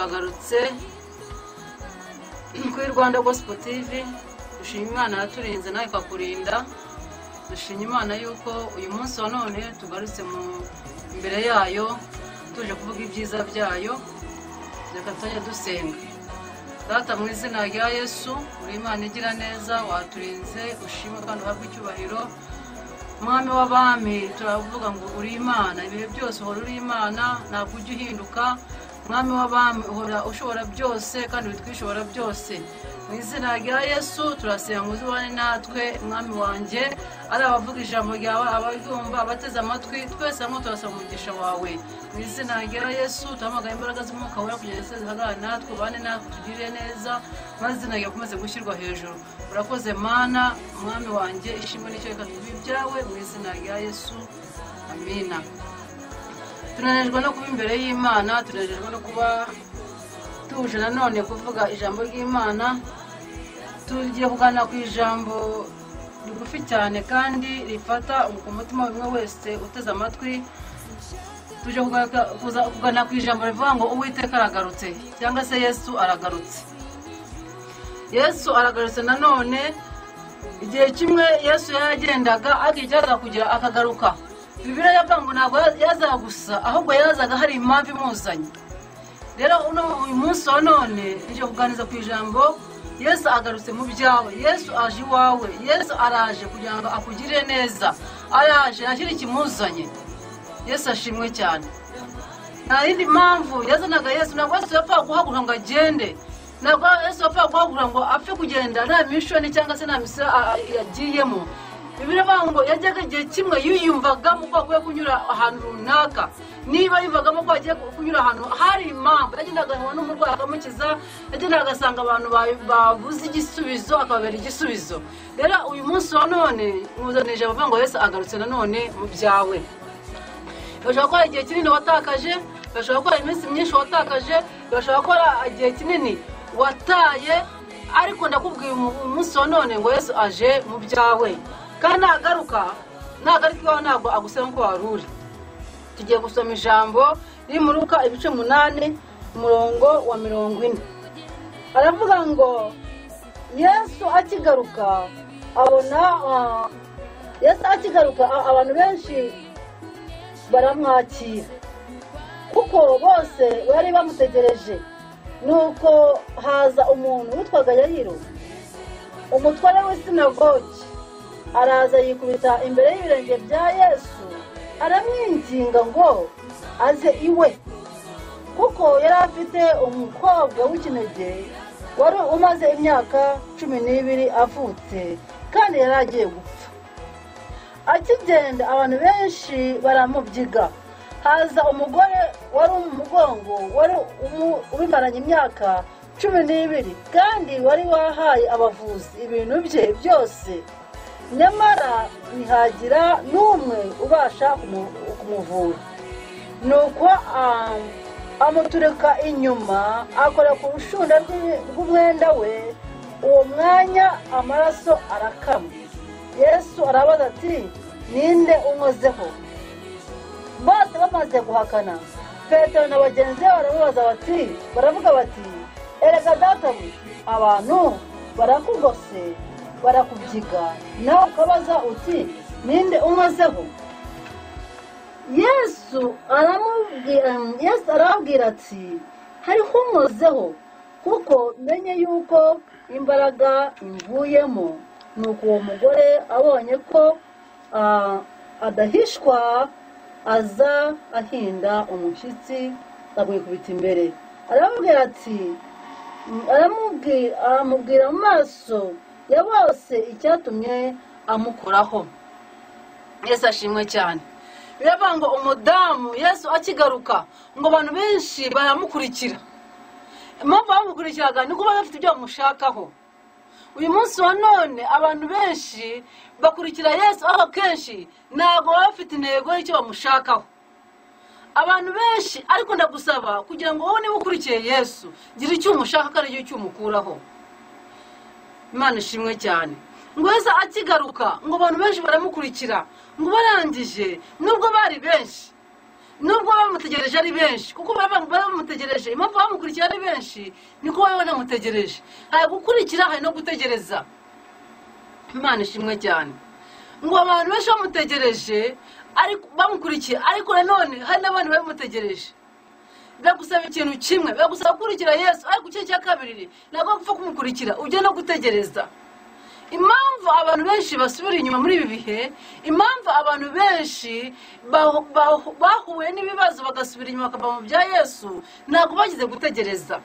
Turagarutse kuri Rwanda Gospel TV. Dushima Imana yaturinze nawe ikakurinda. Dushima Imana yuko uyu munsi wa none tugarutse mu imbere yayo tuje kuvuga ibyiza byayo. Reka tujye dusenga. Data, mu izina rya Yesu, uri Imana igira neza, waturinze, ushimwe kandi uhabwe icyubahiro. Mwami w'abami, turavuga ngo uri Imana ibihe byose, uhora uri Imana, ntabwo ujya uhinduka. Mwami w'abami, uhora ushobora byose kandi witwishobora byose. Mu izina rya Yesu turasenga ngo uzubane natwe, Mwami wanjye, ari abavuga ijambo ryawe, abaryumva, abateze amatwi, twese hamwe turasaba umugisha wawe. Mu izina rya Yesu tuhamagaye imbaraga z'Umwuka Wera kugira ngo zihagarare natwe, ubane natwe, tugirire neza, maze izina ryawe rikomeze gushyirwa hejuru. Urakoze Mana, Mwami wanjye, ishimwe n'icyo reka tubibe ibyawe mu izina rya Yesu, amina. Tunanejwe no kuba imbere y'Imana, tunanejwe no kuba tuje nanone kuvuga ijambo ry'Imana. Tugiye kuganira ku ijambo rigufi cyane kandi rifata ku mutima umwe wese uteze amatwi. Tuje kuganira ku ijambo rivuga ngo Uwiteka aragarutse, cyangwa se Yesu aragarutse. Yesu aragarutse nanone. Igihe kimwe Yesu yaragendaga, ariko kugira akagaruka. Bibiliya yavuga ngo ntabwo yazaga gusa, ahubwo yazaga hari impamvu imuzanye. Rero uyu munsi wa none nje kuganiriza ku ijambo Yesu agarutse mu byawe. Yesu aje iwawe, Yesu araje kugira ngo akugirire neza, araje nta kindi kimuzanye. Yesu ashimwe cyane. Nta yindi mpamvu yazanaga Yesu. Ntabwo Yesu yapfa guhaguruka ngo agende, ntabwo Yesu yapfa guhaguruka ngo apfe kugenda nta mishoni cyangwa se nta misiyo yagiyemo. Bibiliya ivuga ngo yajyaga igihe kimwe yiyumvagamo ko agiye kunyura ahantu runaka. Niba yiyumvagamo ko agiye kunyura ahantu hari impamvu, yagendaga n'umurwayi akamukiza, yagendaga agasanga abantu babuze igisubizo akababera igisubizo. Rero uyu munsi wa none nkuzanije abavuga ngo Yesu agarutse nanone mu byawe. Bashobora gukora igihe kinini watakaje, bashobora gukora iminsi myinshi watakaje, bashobora gukora igihe kinini wataye, ariko ndakubwiye umunsi wa none ngo Yesu aje mu byawe. Kandi nagaruka, nagaruka iwawe ntabwo agusaba ko wari uri. Tugiye gusoma ijambo riri mu Luka ibice 8 umurongo wa 40. Aravuga ngo Yesu akigaruka abona, Yesu akigaruka abantu benshi baramwakira, kuko bose bari bamutegereje. Nuko haza umuntu witwaga Yayiro, umutware w'isinagogi, araza yikubita imbere y'ibirenge bya Yesu, aramwinginga ngo aze iwe, kuko yari afite umukobwa w'ikinege wari umaze imyaka 12 avutse, kandi yari agiye gupfa. Akigenda abantu benshi baramubyiga. Haza umugore wari umugongo wari ubimaranye imyaka 12, kandi wari wahaye abavuzi ibintu bye byose, nyamara ntihagira n'umwe ubasha kumuvura. Nuko amuturika inyuma, akora ku rushunda rw'umwenda we, uwo mwanya amaraso arakama. Yesu arabaza ati ninde unkozeho? Bose bamaze guhakana, Petero na bagenzi be baramubaza bati, baravuga bati erega databuja, abantu barakugose barakubyiga, nawe ukabaza uti ninde unkozeho? Yesu arababwira ati hariho unkozeho, kuko menye yuko imbaraga imvuyemo. Nuko uwo mugore abonye ko adahishwa, aza ahinda umushyitsi, amwikubita imbere, aramubwira ati, aramubwira mu maso ya bose icyatumye amukoraho. Yesu ashimwe cyane. Biravuga ngo umudamu Yesu akigaruka ngo abantu benshi baramukurikira. Impamvu bamukurikiraga ni uko bari bafite ibyo bamushakaho. Uyu munsi wa none abantu benshi bakurikira Yesu, aho kenshi ntabwo baba bafite intego y'icyo bamushakaho. Abantu benshi, ariko ndagusaba kugira ngo wowe niba ukurikiye Yesu, gira icyo umushaka kandi icyo umukuraho. Imana ishimwe cyane. Ngo Yesu akigaruka ngo abantu benshi baramukurikira, ngo barangije nubwo bari benshi, Nubwo bamutegereje ari benshi, kuko bamutegereje, impamvu bamukurikiye ari benshi niko baba banamutegereje. Hari gukurikira, hari no gutegereza. Imana ishimwe cyane. Ngo abantu benshi bamutegereje ariko bamukurikiye, ariko nanone hari n'abandi bamutegereje. Biragusaba ikintu kimwe, biragusaba gukurikira Yesu, ariko ikintu cya kabiri ntabwo gupfa kumukurikira, ujye no gutegereza. Impamvu abantu benshi basubira inyuma muri ibi bihe, impamvu abantu benshi bahuye n'ibibazo bagasubira inyuma bakava mu bya Yesu, ntabwo bagize gutegereza.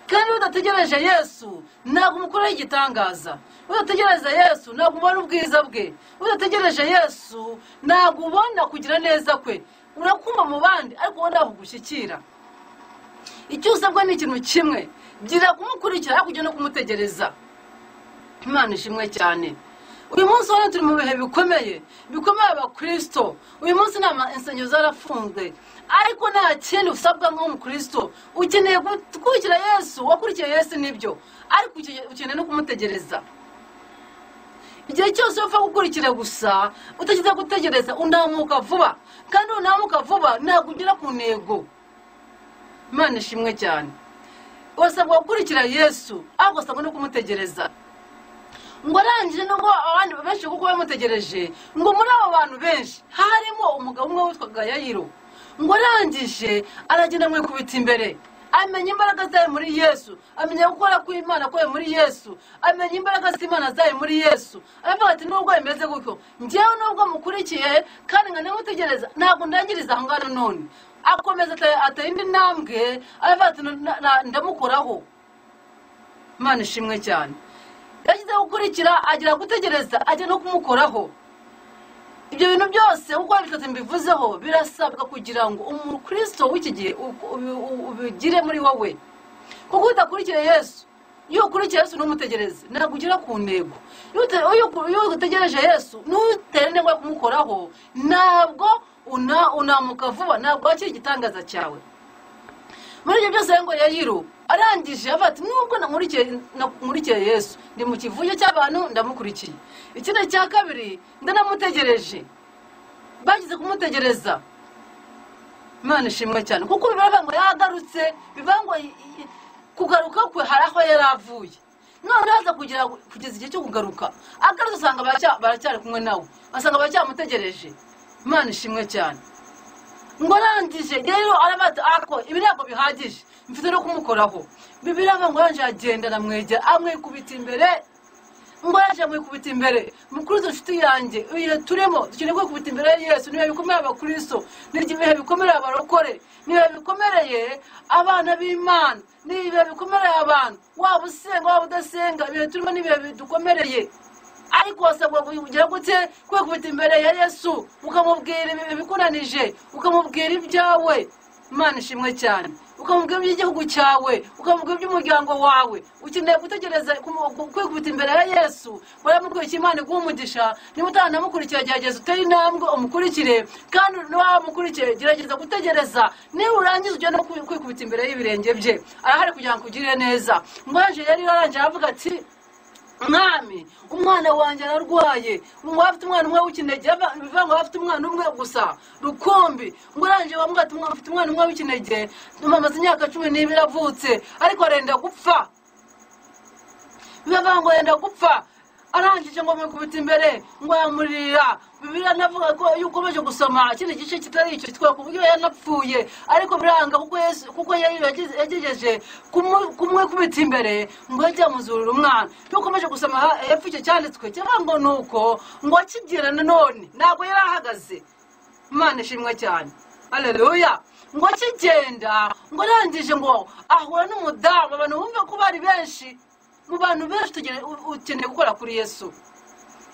Kandi udategereje Yesu ntabwo umukoraho igitangaza. Udategereza Yesu ntabwo ubona ubwiza bwe. Udategereje Yesu ntabwo ubona kugira neza kwe. Urakuma mu bandi ariko wowe ntabwo ugushyikira. Icyo usabwa ni ikintu kimwe, gira kumukurikira ariko ujye no kumutegereza. Imana ishimwe cyane. Uyu munsi hano turi mu bihe bikomeye, bikomeye abakristo. Uyu munsi nta insengero zarafunzwe, ariko nta kindi usabwa nk'umukristo. Ukeneye gukurikira Yesu, wakurikiye Yesu nibyo, ariko ukeneye no kumutegereza. Igihe cyose upfa gukurikira gusa utagize gutegereza, unamuka vuba, kandi unamuka vuba ntabwo ugera ku ntego. Imana ishimwe cyane. Wasabwa gukurikira Yesu ariko usabwa no kumutegereza. Ngo arangije, nubwo abandi benshi kuko bamutegereje, ngo muri abo bantu benshi harimo umugabo umwe witwaga Yayiro. Ngo arangije aragenda amwikubita imbere, amenya imbaraga zayo muri Yesu, amenya gukora kw'Imana kwayo muri Yesu, amenya imbaraga z'Imana zayo muri Yesu. Aravuga ati nubwo bimeze gutyo, njyewe nubwo mukurikiye kandi nkanamutegereza, ntabwo ndangiriza aho ngaho none. Akomeza atera indi ntambwe, aravuga ati ndamukoraho. Imana ishimwe cyane. Yagize gukurikira, agira gutegereza, ajya no kumukoraho. Ibyo bintu byose uko bitatu mbivuzeho birasabwa kugira ngo umukristo w'iki gihe ubigire muri wowe. Kuko udakurikira Yesu, iyo ukurikiye Yesu ntumutegereze, ntabwo ugera ku ntego. Iyo utegereje Yesu ntutere intego yo kumukoraho, ntabwo unamuka vuba, ntabwo wakira igitangaza cyawe. Muri ibyo byose ngo Yayiro arangije avuga ati nubwo nankurikiye Yesu, ndi mu kivuge cy'abantu ndamukurikiye. Ikindi cya kabiri ndanamutegereje. Bagize kumutegereza. Imana ishimwe cyane, kuko bivuga ngo yagarutse, bivuga ngo kugaruka kwe hari aho yari avuye. None aza kugeza igihe cyo kugaruka, agarutse usanga baracyari kumwe nawe, asanga baracyamutegereje. Imana ishimwe cyane. Ngo arangije rero arabata ako ibi ntabwo bihagije, mfite no kumukoraho. Bibiliya ivuga ngo arangije agenda aramwegera, amwikubita imbere. Ngo arangije amwikubita imbere. Mukristo nshuti yanjye, ibihe turimo dukeneye kwikubita imbere ya Yesu. Ni ibihe bikomeye abakristo, ni ibihe bikomereye abarokore, ni ibihe bikomereye abana b'Imana, ni ibihe bikomereye abantu, waba usenga waba udasenga, ibihe turimo ni ibihe bidukomereye. Ariko wasabwa kugira gute? Kwikubita imbere ya Yesu, ukamubwira ibikunanije, ukamubwira ibyawe. Imana ishimwe cyane. Ukamubwira iby'igihugu cyawe, ukamubwira iby'umuryango wawe. Ukeneye gutegereza kwikubita imbere ya Yesu. Waramukurikiye, Imana iguhe umugisha. Niba utanamukurikira, gerageza utere intambwe umukurikire, kandi niba wamukurikiye gerageza gutegereza. Niba urangiza ujye no kwikubita imbere y'ibirenge bye, arahari kugira ngo akugirire neza. Ngo yaje yari yarangije aravuga ati mwami, umwana wanjye ararwaye. Ngo afite umwana umwe w'ikinege, bivuga ngo afite umwana umwe gusa rukumbi. Ngo arangije bamubwira ati afite umwana umwe w'ikinege, amaze imyaka 12 avutse, ariko arenda gupfa. Bivuga ngo arenda gupfa. Arangije ngo amwikubita imbere, ngo aramurira. Bibiliya navuga ko iyo ukomeje gusoma ikindi gice kitari icyo kitwa ku buryo yanapfuye, ariko biranga kuko Yesu, kuko yari yagejeje kumwikubita imbere ngo ajye amuzurira umwana. Iyo ukomeje gusoma hepfo icyo cyanditswe cyangwa ngo nuko ngo akigera nanone ntabwo yari ahagaze. Imana ishimwe cyane, haleluya. Ngo akigenda, ngo arangije ngo ahura n'umudamu. Abantu bumva ko bari benshi, mu bantu benshi ukeneye gukora kuri Yesu.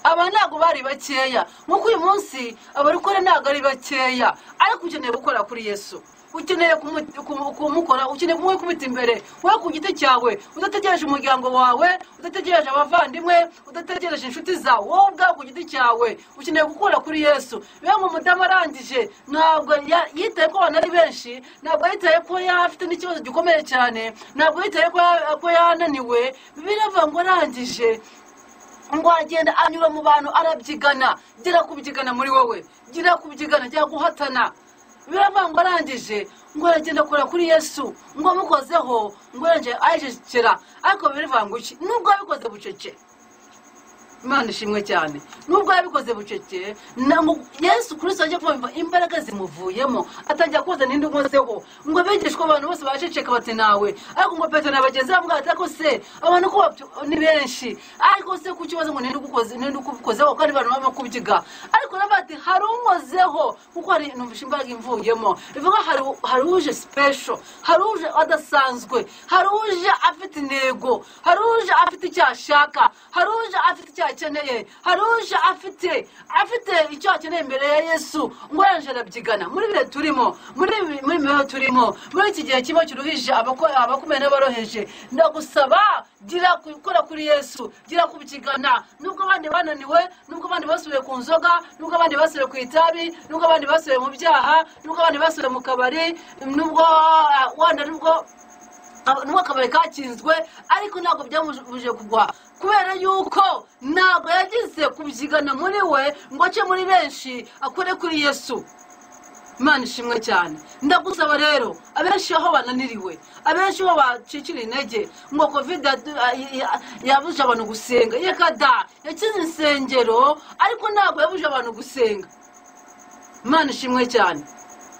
Aba ntabwo bari bakeya, nk'uko uyu munsi abarokore ntabwo ari bakeya, ariko ukeneye gukora kuri Yesu, ukeneye kumukora, ukeneye kumwikubita imbere wowe ku giti cyawe, udategereje umuryango wawe, udategereje abavandimwe, udategereje inshuti zawe, wowe ubwawe ku giti cyawe ukeneye gukora kuri Yesu. Biba ngo umudamu arangije ntabwo yitaye ko abantu ari benshi, ntabwo yitaye ko yari afite n'ikibazo gikomeye cyane, ntabwo yitaye ko yananiwe. Bibiliya ivuga ngo arangije Ngo agenda anyura mu bantu arabyigana. Gira kubyigana muri wowe, gira kubyigana, gira guhatana. Biravuga ngo arangije ngo aragenda akora kuri Yesu, ngo amukozeho, ngo arangije ajecekera. Ariko biravuga ngo iki? Nubwo yabikoze bucece, Imana ishimwe cyane, nubwo yabikoze bucece, Yesu Kristo ajya kumva imbaraga zimuvuyemo, atangira kubaza ninde unkozeho. Ngo abigishwa abantu bose baceceka bati nawe. Ariko ngo Petero na bagenzi be bamubwira ati ariko se abantu ko ni benshi, ariko se kuki ubaza ngo ninde ugukoze, ninde ukukozeho, kandi abantu barimo kubyiga. Ariko nawe ati hari unkozeho, kuko hari numvishe imbaraga imvuyemo. Bivuga hari uje special, hari uje adasanzwe, hari uje afite intego, hari uje afite icyo ashaka, hari uje afite icyo akeneye, hari uje afite icyo akeneye imbere ya Yesu. Ngo yaje arabyigana. Muri bihe turimo, muri mibereho turimo, muri iki gihe kiba kiruhije abakomeye n'aboroheje, ndagusaba gira gukora kuri Yesu, gira kubyigana. Nubwo abandi bananiwe, nubwo abandi basubiye ku nzoga, nubwo abandi basubiye ku itabi, nubwo abandi basubiye mu byaha, nubwo abandi basubiye mu kabari, nubwo wanda nubwo akabari kakinzwe, ariko ntabwo byamubujije kugwa, kubera yuko ntabwo yagize kubyigana muri we ngo ace muri benshi akore kuri Yesu. Imana ishimwe cyane. Ndagusaba rero, abenshi aho bananiriwe, abenshi aho bacikira intege, ngo Covid yabuje abantu gusenga. Yeka da, yakize insengero, ariko ntabwo yabuje abantu gusenga. Imana ishimwe cyane.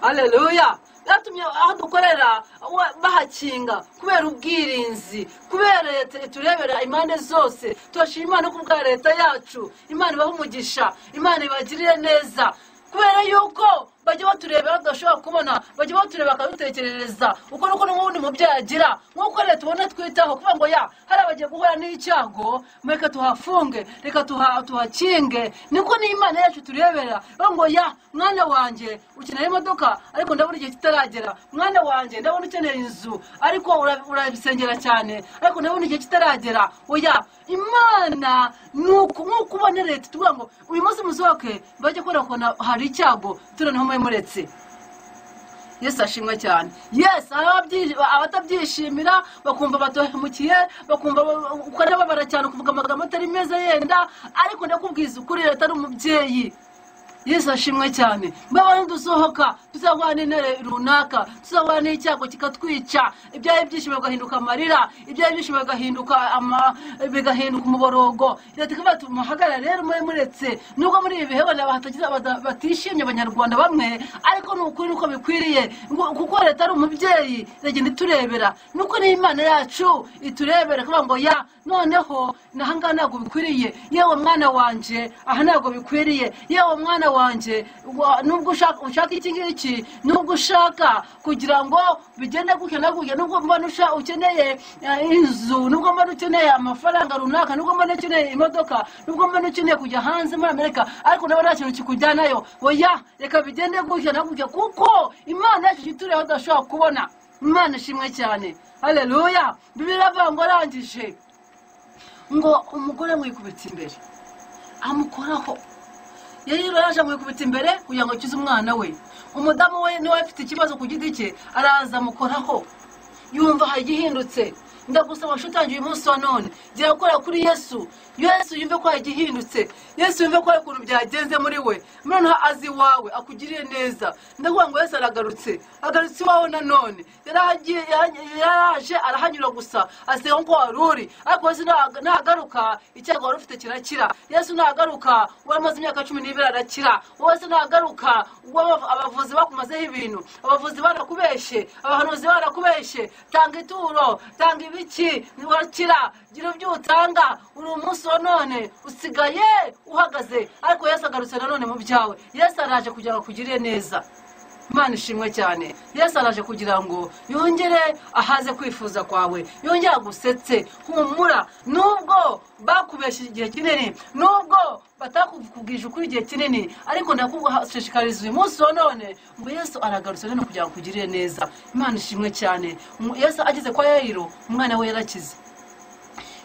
Haleluya. Yatumye aho dukorera bahakinga kubera ubwirinzi, kubera leta iturebera impande zose. Turashima Imana ku bwa leta yacu, Imana ibahe umugisha, Imana ibagirire neza, kubera yuko bajya baturebera badashobora kubona, bajya batureba bakadutekerereza uko nuko n'ubundi mubyeyi agira. Nk'uko leta ubona twitaho kuvuga ngo ya hari abagiye guhura n'icyago, reka tuhafunge, reka tuhakinge. Niko n'Imana yacu turebera ngo ya mwana wanjye ukeneye imodoka ariko ndabona igihe kitaragera, mwana wanjye ndabona ukeneye inzu ariko urabisengera cyane ariko ndabona igihe kitaragera. Oya, Imana nuko nk'uko ubona leta tuvuga ngo uyu munsi musohoke bajye kubona hari icyago, turanaho muretse. Yesu ashimwe cyane. Yes, abatabyishimira bakumva batohemukiye, bakumva ukarababara cyane, kuvuga amagambo atari meza yenda, ariko ndakubwiza ukuri leta ari umubyeyi. Yesu ashimwe cyane. Mbabana dusohoka tuzahura n'intare runaka, tuzahura n'icyago kikatwica, ibyaye byishimo bigahinduka amarira, ibyaye byishimo bigahinduka bigahinduka umuborogo. Leta ikavuga ati muhagarare rero mube muretse. Nubwo muri ibi bihe batagize batishimye abanyarwanda bamwe, ariko ni ukuri nuko bikwiriye, kuko leta ari umubyeyi, iragenda iturebera. Nuko n'Imana yacu iturebera kuvuga ngo ya noneho nahangaha ntabwo bikwiriye, yewe mwana wanje aha ntabwo bikwiriye, yewe mwana wanje nubwo ushaka iki ngiki, nubwo ushaka kugira ngo bigende gutya na gutya, nubwo mbona ukeneye inzu, nubwo mbona ukeneye amafaranga runaka, nubwo mbona ukeneye imodoka, nubwo mbona ukeneye kujya hanze muri Amerika, ariko nawe nta kintu kikujyanayo. Oya, reka bigende gutya na gutya, kuko Imana yacu itureba udashobora kubona. Imana ishimwe cyane. Haleluya. Bibiliya iravuga ngo arangije ngo umugore amwikubita imbere, amukoraho. Yari yaje amwikubita imbere kugira ngo akize umwana we. Umudamu we niwe afite ikibazo ku giti cye, araza amukoraho, yumva hagihindutse. Ndagusaba nshutangiye uyu munsi wa none, gira gukora kuri Yesu. Yesu yumve ko hagihindutse, Yesu yumve ko hari ukuntu byagenze muri we, noneho azi iwawe akugiriye neza. Ndavuga ngo Yesu aragarutse, agarutse iwawe nanone. Yaraje arahanyura gusa, aseka nkuko wari uri, ariko Yesu nagaruka icyago wari ufite kirakira. Yesu nagaruka wari umaze imyaka 12 arakira. Yesu nagaruka abavuzi bakumazeho ibintu, abavuzi barakubeshe, abahanuzi barakubeshe, tanga ituro, tanga ibiki, urakira, gira ibyo utanga. Uri umunsi wa none usigaye uhagaze, ariko Yesu agarutse nanone mu byawe. Yesu araje kugira ngo akugirire neza. Imana ishimwe cyane. Yesu araje kugira ngo yongere ahaze kwifuza kwawe, yongere agusetse. Humura, nubwo bakubeshe igihe kinini, nubwo batakubwije ukuri igihe kinini, ariko ndakugushishikariza uyu munsi wa none ngo Yesu aragarutse none kugira ngo akugirire neza. Imana ishimwe cyane. Yesu ageze kwa Yairo, umwana we yarakize.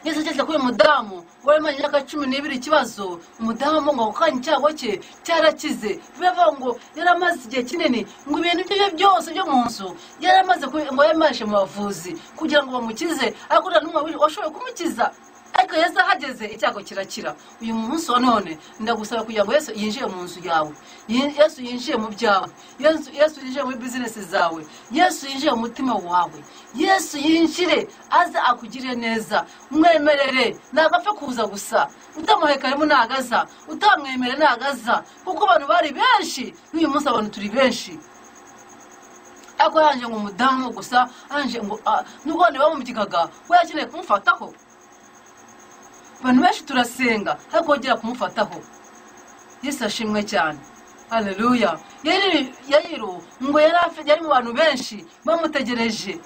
Yesu ageze kuri mudamu wari umaze imyaka 12 ikibazo, umudamu ngo akanya icyago cye cyarakize. Bivuga ngo yaramaze igihe kinini, ngo ibintu bye byose byo mu nzu yaramaze ngo yamaje mu bavuzi kugira ngo bamukize, ariko nta n'umwe washoboye kumukiza. Ariko Yesu ahageze icyago kirakira. Uyu munsi wa none ndagusaba kugira ngo Yesu yinjire mu nzu yawe, Yesu yinjire mu byawe, Yesu yinjire muri bizinesi zawe, Yesu yinjire mu mutima wawe, Yesu yinjire aze akugirire neza. Mwemerere, ntabwo apfa kuza gusa, utamuhaye karibu ntabwo aza, utamwemere ntabwo aza, kuko abantu bari benshi n'uyu munsi abantu turi benshi. Ariko yanje ngo umudamu gusa, yanje ngo nubwo abantu bamubyigaga we yakeneye kumufataho. Abantu benshi turasenga ariko wongera kumufataho. Yesu ashimwe cyane. Haleluya. Yayiro ngo yari mu bantu benshi bamutegereje,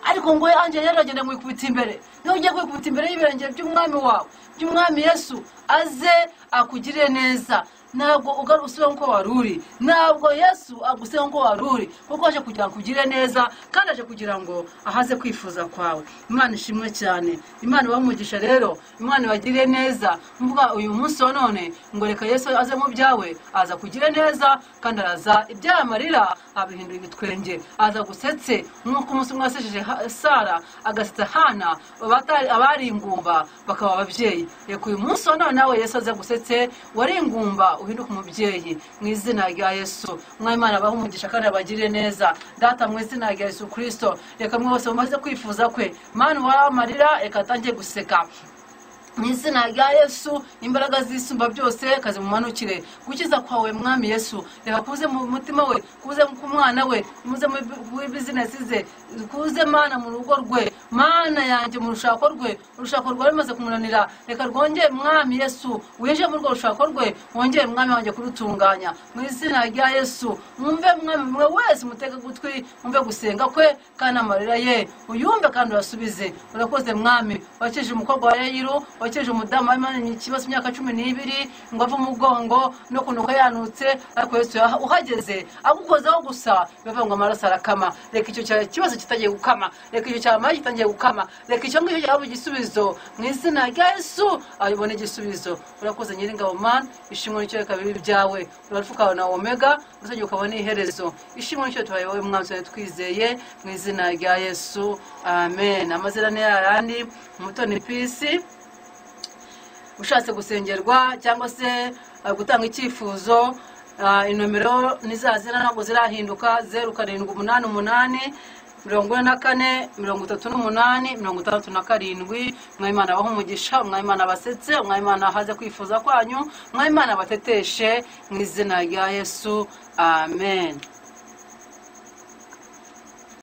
ariko ngo anje yaragenda ngo ikubita imbere. Niba ugiye kwikubita imbere y'ibirenge by'umwami wawe, by'umwami Yesu, aze akugirire neza. Ntabwo usubira nk'uko wari uri, ntabwo Yesu agusubira nk'uko wari uri, kuko aje kugira ngo akugirire neza, kandi aje kugira ngo ahaze kwifuza kwawe. Imana ishimwe cyane. Imana ibahe umugisha rero, Imana ibagirire neza. Mvuga uyu munsi wa none ngo reka Yesu aze mu byawe, aza kugire neza, kandi araza ibyaya amarira abihindura ibitwenge, aza gusetse nk'uko umunsi umwe wasejeje Sara agasetsa Hana, abari ingumba bakaba ababyeyi. Reka uyu munsi wa none nawe Yesu aze gusetse, wari ingumba uhinduke umubyeyi mu izina rya Yesu. Mwami Imana abahe umugisha kandi abagirire neza. Data mu izina rya Yesu Kristo, reka mwe bose mumaze kwifuza kwe, Mana w'amarira reka atangiye guseka mu izina rya Yesu. Imbaraga zisumba byose kazimumanukire. Gukiza kwawe Mwami Yesu reka kuze mu mutima we, kuze ku mwana we, muze muri bizinesi ze, kuze Mana mu rugo rwe, Mana yanjye mu rushako rwe. Urushako rwawe rumaze kumunanira, reka rwongere Mwami Yesu winjire muri urwo rushako rwe, wongere Mwami wanjye kurutunganya mu izina rya Yesu. Mwumve Mwami mwe wese mutege gutwi, mwumve gusenga kwe kandi amarira ye uyumve kandi urasubize. Urakoze Mwami, wakije umukobwa wa Yayiro, wakije umudamu wari ikibazo imyaka 12 ngo ave umugongo no kunuka yanutse, ariko Yesu uhageze agukozeho gusa bivuga ngo amaraso arakama. Reka icyo kibazo kitagiye gukama, reka icyo cyamara kitangiye gukama, reka icyo ngicyo cyaba igisubizo mu izina rya Yesu, ayibone igisubizo. Urakoze Nyiringabo Mana, ishimwe n'icyo reka bibi byawe, urafuka na Omega, uzajya ukabona iherezo. Ishimwe n'icyo tubaye wowe Mwami twizeye mu izina rya Yesu, amen. Amazina ni ayandi, Umutoni Peace. Ushatse gusengerwa cyangwa se gutanga icyifuzo, inomero nizazina ntabwo zirahinduka, 0788 44 38 67. Mwami Imana abahe umugisha, Mwami Imana abasetse, Mwami Imana ahaze kwifuza kwanyu, Mwami Imana abateteshe mu izina rya Yesu, amen.